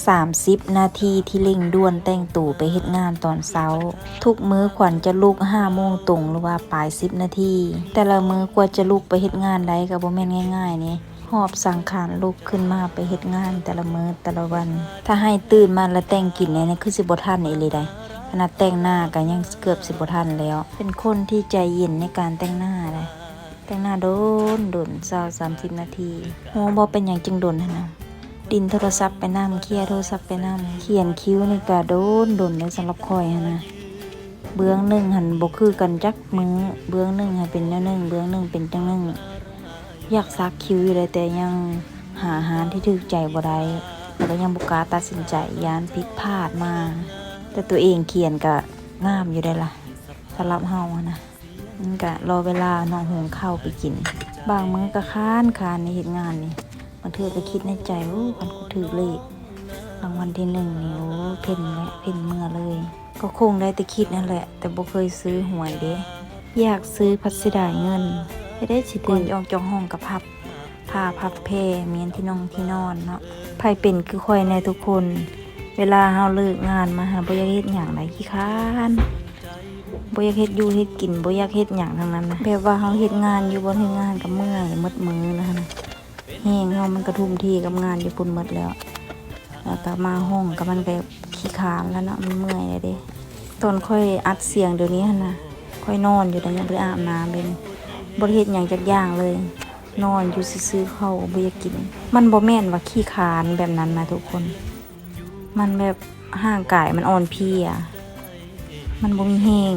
ຕາມສິບນາທີທີ່ເລັ່ງດ່ວນແຕ່ງໂຕໄປເຮັດງານຕອນເຊົ້າ. ທຸກມື້ຂວັນຈະລຸກຫ້າໂມງຕົງ ຫຼືວ່າປາຍສິບນາທີ. ແຕ່ລະມື້ກວ່າຈະລຸກໄປເຮັດງານໄດ້ກໍບໍ່ແມ່ນງ່າຍໆເດ້. ຫອບສັງຂານລຸກຂຶ້ນມາໄປເຮັດງານແຕ່ລະມື້ແຕ່ລະວັນ. ຖ້າໃຫ້ຕື່ນມາແລ້ວແຕ່ງກິນແນ່ ຄືຊິບໍ່ທັນອີ່ຫຼີໃດ໋. ຂະໜາດແຕ່ງໜ້າກໍຍັງເກືອບຊິບໍ່ທັນແລ້ວ. ເປັນຄົນທີ່ໃຈເຢັນໃນການແຕ່ງໜ້າໃດ໋. ແຕ່ງໜ້າດົນໆ ຊາວ ສາມສິບນາທີ. ຮູ້ບໍ່ເປັນຫຍັງຈຶ່ງດົນຫັ້ນນະ? ດິນໂທລະສັບໄປນຳ, ເຄຍໂທລະສັບໄປນຳ. ຂຽນຄິ້ວນີ້ກະດົນໆເດ້ ສຳລັບຂ້ອຍຫັ້ນນະ. ເບື້ອງໜຶ່ງຫັ້ນບໍ່ຄືກັນຈັກມື້, ເບື້ອງໜຶ່ງຫັ້ນເປັນແນວໜຶ່ງ, ເບື້ອງໜຶ່ງເປັນຈັ່ງໜຶ່ງ. ຢາກສັກຄິ້ວຢູ່ໃດ໋ ແຕ່ຍັງຫາຮ້ານທີ່ຖືກໃຈບໍ່ໄດ້ ແລ້ວກໍຍັງບໍ່ກ້າຕັດສິນໃຈ ຢ້ານຜິດພາດມາ. ແຕ່ຕົວເອງຂຽນກະງາມຢູ່ໃດ໋ລະ ສຳລັບເຮົາຫັ້ນນະ. ມັນກະລໍເວລານ້ອງຫຸງເຂົ້າໄປກິນ. ບາງມື້ກະຄ້ານໆ ໃນເຮັດງານນີ້. ບາງເທື່ອກະຄິດໃນໃຈ, ໂອ້ ຄັນກູຖືກເລກລາງວັນທີໜຶ່ງນີ້ ໂອ້ ເພນແຫຼະ ເພນເມືອເລີຍ. ກໍຄົງໄດ້ແຕ່ຄິດຫັ້ນແຫຼະ ແຕ່ບໍ່ເຄີຍຊື້ຫວຍເດ້. ຢາກຊື້ພັດເສຍດາຍເງິນ. ເຮັດໃດຊິຖືກ. ກ່ອນອອກຈາກຫ້ອງກະພັບ ຜ້າພັບແຜ່ ມ້ຽນທີ່ນົງທີ່ນອນເນາະ. ໃຜເປັນຄືຂ້ອຍແດ່ທຸກຄົນ? ເວລາເຮົາເລີກງານມາ ເຮົາບໍ່ຢາກເຮັດຫຍັງໃດ໋ ຂີ້ຄ້ານ. ບໍ່ຢາກເຮັດຢູ່ເຮັດກິນ ບໍ່ຢາກເຮັດຫຍັງທັງນັ້ນນະ. ແບບວ່າເຮົາເຮັດງານຢູ່ບ່ອນເຮັດງານກໍເມື່ອຍໝົດມື້ນະຫັ້ນນະ. ແຮງເຮົາມັນກະທຸ່ມເທກັບງານຢູ່ພຸ້ນໝົດແລ້ວ. ແລ້ວກໍມາຫ້ອງກໍມັນກໍຂີ້ຄ້ານແລ້ວເນາະ ມັນເມື່ອຍແລ້ວເດ້. ຕອນຂ້ອຍອັດສຽງດຽວນີ້ຫັ້ນນະ ຂ້ອຍນອນຢູ່ໃດ໋ ຍັງບໍ່ໄດ້ອາບນ້ຳເລີຍ. ບໍ່ໄດ້ເຮັດຫຍັງຈັກຢ່າງເລີຍ ນອນຢູ່ຊື່ໆ ເຂົ້າກໍບໍ່ຢາກກິນ. ມັນບໍ່ແມ່ນວ່າຂີ້ຄ້ານແບບນັ້ນນະທຸກຄົນ ມັນແບບຮ່າງກາຍມັນອ່ອນເພຍ ມັນບໍ່ມີແຮງ.